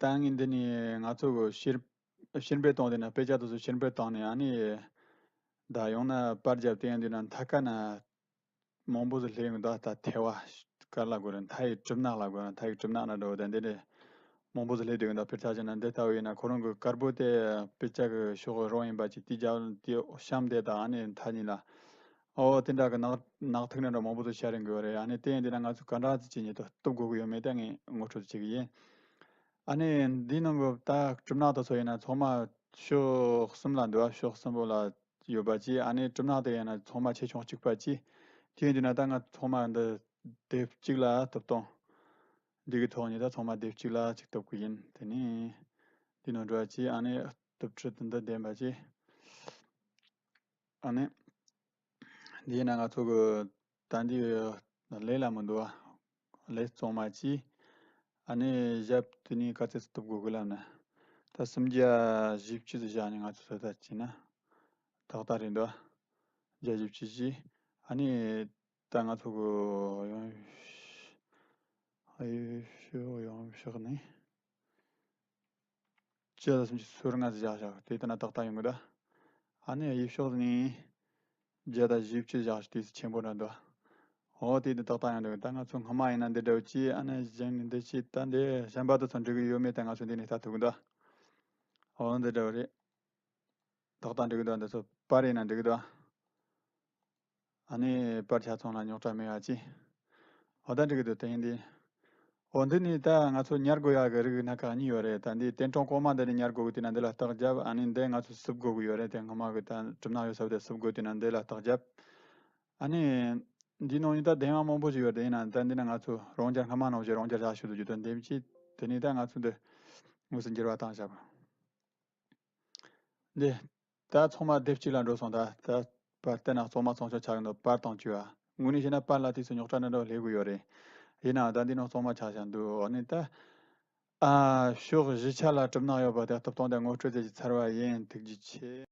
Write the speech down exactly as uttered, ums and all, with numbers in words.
ད་ངས་འདི་ནས་ང་ཚོ་གི་ཕྱིར་ཕྱིར་འབུད་བཏང་དེ་ན་དཔེ་ཆ་དེ་ཚོ་ཕྱིར་འབུད་བཏང་ནས་ཨ་ནི་ད་ཡང་ན་པར་རྒྱབ་དེ་ཡང་འདི་ན་མཐའ་ཁ་ན་མང་པོ་ཟིག་སླེབས་ཡོང་། ད་ད་ཐལ་བ་ག་ལ་དགོས་རེད། མཐའ་ཡི་གྲིབ་ནག་ལ་དགོས་རེད། མཐའ་ཡི་གྲིབ་ནག་ན་འགྲོ་ད་འདི་ནས་མང་པོ་ཟིག་སླེབས་བསྡད་ཡོད། ད་དཔེར་ཆ་བཞག་ན་འདི་ལྟ་བུ་ཡིན་ན་ཁོ་རང་གི་དཀར་པོ་དེ་དཔེ་ཆ་གི་ཕྱོགས་རང་ཡིན་པ་ཅིག་དེ་རྒྱབ་དེ་གཤམ་དེ་དང་ཨ་ནི་མཐའ་གཉིས་ལ། ཨོ་དེ་འདྲ་གི་ནག་ནག་ཐིག་ནི་འདྲ་མང་པོ་ཟིག་ཤར་ཡོང་གི་ཡོད་རེད། ཨ་ནི་དེ་ཡིན་དུས་ན་ང་ཚོ་ག་འདྲ་ཅིག་བྱས་ནས་ད་གཏུབ་དགོས་ཀྱི་ཡོད་མེད་ད་ངས་ངོ་སྤྲོད་བྱེད་ཀྱི་ཡིན། ཨ་ནི་འདིའི་ནང་གི་ད་གྲིབ་ནག་དེ་ཚོ་ཡིན་ན་ཚང་མ་ཕྱོགས་གསུམ་ལ་འདུག་ཨ། ཕྱོགས་གསུམ་པོ་ལ་ཡོད་པ་ཅིག་ཨ་ནི་གྲིབ་ནག་དེ་ཡིན་ན་ཚང་མ་ཆེ་ཆུང་གཅིག་པ་ཅིག་དེ་ཡིན་དུས་ན་ད་ང་ཚང་མ་འདི་སྡེབ་གཅིག་ལ་གཏུབ་སྟངས་འདི་གི་ཐོག་ནས་ད་ཚང་མ་སྡེབ་གཅིག་ལ་གཅིག་གཏུབ་གི་ཡིན། དེ་ནས་འདི་ནང་འགྲོ་བ་ཅིག་ཨ་ནི་གཏུབ་ཁྲིད་འདི་འདི་ལྡན་པ་ཅིག་ཨ་ནི། འདི་ཡིན་ན་ང་ཚོ་གི་ད་འདི་ལས་ལ་མི་འདུག་བ། ལས་གཙང་མ་གྱིས། ཨ་ནི་ཞབས་དེ་ནས་ག་ཚོད་གཏུབ་དགོས་གི་ལབ་ན། ད་སུམ་བརྒྱ་བཞི་བཅུ་ཙམ་བཞག་ནས་ང་ཚོ་ད་ལྟ་བྱས་ན། ཏག་ཏག་རེད་འདུག་བ། བརྒྱ་བཞི་བཅུ་བཞི། ཨ་ནི་ད་ང་ཚོ་གི་ཡང་ཨ་ཡོད་ཤོག་ཡང་ཕྱོགས་ནས། བཅུ་དང་སུམ་ཅུ་སོ་ལྔ་ཟིག་བཞག་བཞག་དེ་ལྟ་ན་ཏག་ཏག་ཡོང་གི་ད། ཨ་ནི་གཡས་ཕྱོགས་ནས་བརྒྱ་དང་བཞི་བཅུ་བཞག་དེ་ཆེན་པོ་འདྲ་འདུག་ཨོ་དེ་དེ་ཏག་ཏག་ཡོང་འདུག་ད་ང་ཚོ་སྔ་མ་ཡིན་ན་འདི་འདྲ་བོ་ཅི་ཨ་ནི་གཞན་ནས་འདི་ཅི་ད་འདི་གཞན་པ་དེ་ཚོ་འགྲིག་གི་ཡོད་མེད་ད་ང་ཚོ་འདི་ནས་ལྟ་ཐུབ་གི་འདུག་ཨོ་འདི་འདྲ་བོ་རེད། ཏག་ཏག་འགྲིག་གི་འདུག་འདི་ཚོ་པར་ཡིན་ན་འགྲིག་གི་འདུག་ཨ་ནི་པར་ཆ་ཚང་ལ་རྙོག་དྲ་མེད་པ་ཅི། འོ་ད་འགྲིག་གི་འདུག་དེ་ཡིན་དུས། འོ་འདི་ནི་ད་ང་ཚོ་ཉར་དགོས་ཡག་གི་རིགས་སྣ་ཁ་གཉིས་ཡོད་རེད། ད་འདི་ཏེན་ཀྲོང་གོང་མ་འདི་ནི་ཉར་དགོས་གི་དེ་ན་འདི་ལ་རྟགས་རྒྱབ། ཨ་ནི་འདི་ང་ཚོ་སུབ་དགོས་གི་ཡོད་རེད། དེ་སྔ་མ་གི་ད་གྲིབ་ནག་ཡོད་ས་བོ་དེ་སུབ་དགོས་དེ་ན་འདི་ལ་རྟགས་རྒྱབ། ཨ་ནི་འདིའི་ནང་ནས་ད་ལྡེབ་མ་མང་པོ་ཞིག་ཡོད་རེད། ཡིན་ན་ད་འདི་ན་ང་ཚོ་རང་འཇགས་སྔ་མ་ནང་བཞིན་རང་འཇགས་བཞག་ཤོད་དུ་རྒྱུ་དོན་འདེམས་ཀྱིས་དེ་ནི་ད་ང་ཚོ་འདི་དངོས་སུ་འགྱུར་བ་བཏང་བཞག་འདི། ད་ཚང་མ་སྡེབ་གཅིག་ལ་འགྲོ་སོང་། ད་ད་པར་བལྟས་ན་གཙང་མ་གཙང་ཆོག་ཆགས་ཀྱི་འདུག་པར་བཏང་བཅུག་ཨ། དངོས་གནས་བཤད་ན་པར་ལ་དུས་སུ་རྙོག་དྲ་འདྲ་འདྲ་སླེབས་ཀྱི་ཡོད་རེད། ཡིན་ནའང་ད་འདི་ནང་གཙང་མ་ཆགས་བཞག་འདུག་ཨ་ནི་ད་ཨ་ཕྱོགས་བཞི་ཆ་ལ་གྲིབ་ནག་ཡོད་པ་དེ་གཏུབ་སྟངས་དེ་ངོ་སྤྲོད་མཛད་ཀྱི་ཚར་བ་ཡིན། ཐུགས་རྗེ་ཆེ།